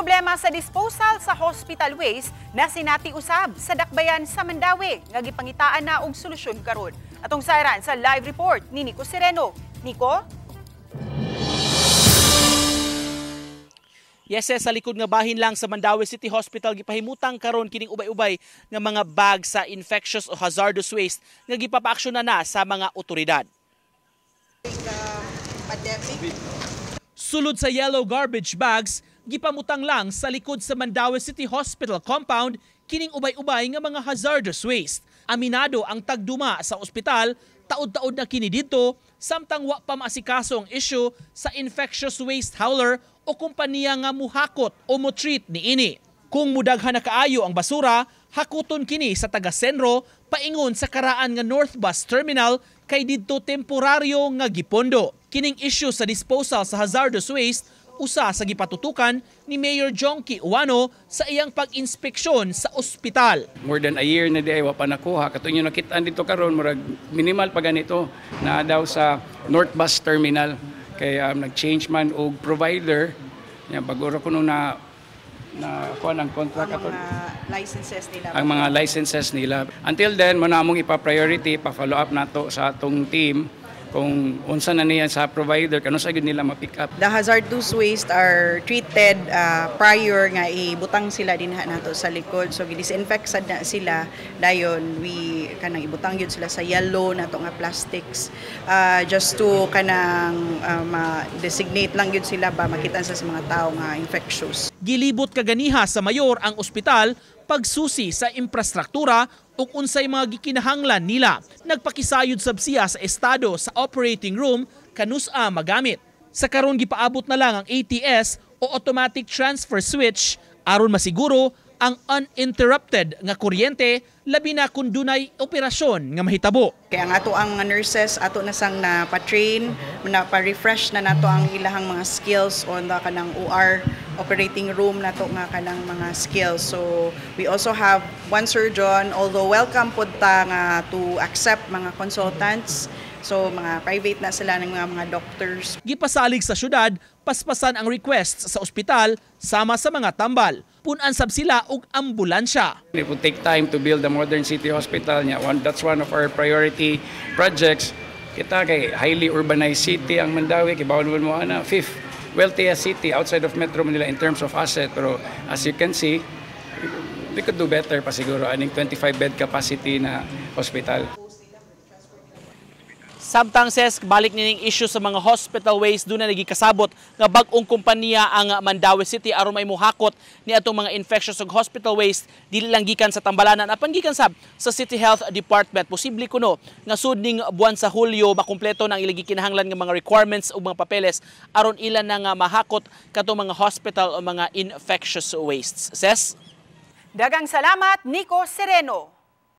Problema sa disposal sa hospital waste na sinati usab sa dakbayan sa Mandaue nga gipangitaan na og solusyon karon. Atong sayran sa live report ni Nico Sereno. Nico? Yes, sa likod nga bahin lang sa Mandaue City Hospital gipahimutang karon kining ubay-ubay nga mga bag sa infectious o hazardous waste nga gipapaaksyon na sa mga otoridad. Sulod sa yellow garbage bags, gipamutang lang sa likod sa Mandaue City Hospital compound kining ubay-ubay nga mga hazardous waste. Aminado ang tagduma sa ospital, taod-taod na kini didto, samtang wa pa maasikaso ang issue sa infectious waste hauler o kompanya nga muhakot o motreat niini. Kung mudaghan na kaayo ang basura, hakuton kini sa taga Senro paingon sa karaan nga North Bus Terminal kay didto temporaryo nga gipondo. Kining issue sa disposal sa hazardous waste usa sa gipatutukan ni Mayor Jonkie Ouano sa iyang pag-inspeksyon sa ospital. More than a year na di ay wa pa nakuha. Katong yung nakitaan dito karon, murag minimal pa ganito na daw sa North Bus Terminal. Kay nag-change man og provider. Yan, bago ra kuno na kuha ng contract ang mga licenses nila. Ang mga licenses nila. Until then, mo na among ipa-priority, pa-follow up nato sa atong team kung unsa na niya sa provider, kano sa gyud nila ma-pick up. The hazardous waste are treated prior nga ibutang sila dinha nato sa likod. So gi-disinfect sad na sila dayon we kanang ibutang gyud sila sa yellow nato nga plastics just to kanang ma-designate lang gyud sila ba makita sa mga tao nga infectious. Gilibot kaganiha sa mayor ang ospital pagsusi sa infrastruktura ug unsay mga gikinahanglan nila. Nagpakisayod sab siya sa estado sa operating room kanusa magamit. Sa karon gipaabot na lang ang ATS o automatic transfer switch aron masiguro ang uninterrupted nga kuryente labi na kung dunay operasyon nga mahitabo. Kaya ang ato ang nurses ato na sang na pa-train, na pa-refresh na nato ang ilahang mga skills on the kanang OR operating room nato nga kanang mga skills. So we also have one surgeon, although welcome pod ta nga to accept mga consultants. So mga private na sila ng mga doctors. Gipasalig sa syudad, paspasan ang requests sa ospital sama sa mga tambal. Punan sab sila og ambulansya. It would take time to build a modern city hospital. That's one of our priority projects. Kita kay highly urbanized city ang Mandaue, kay bawon mo ana fifth wealthiest city outside of Metro Manila in terms of asset. Pero as you can see, we could do better pa siguro aning 25 bed capacity na hospital. Samtang ses, balik nining issue sa mga hospital waste, doon na nagikasabot nga bag-ong kompanya ang Mandaue City aron may muhakot ni atong mga infectious ug hospital waste dili lang gikan sa Tambalanan apan gikan sab sa City Health Department. Posible kuno nga sudning buwan sa Hulyo makumpleto na ang ilang gikinahanglan nga mga requirements ug mga papeles aron ila na nga mahakot katong mga hospital o mga infectious wastes. Ses? Dagang salamat, Nico Sereno.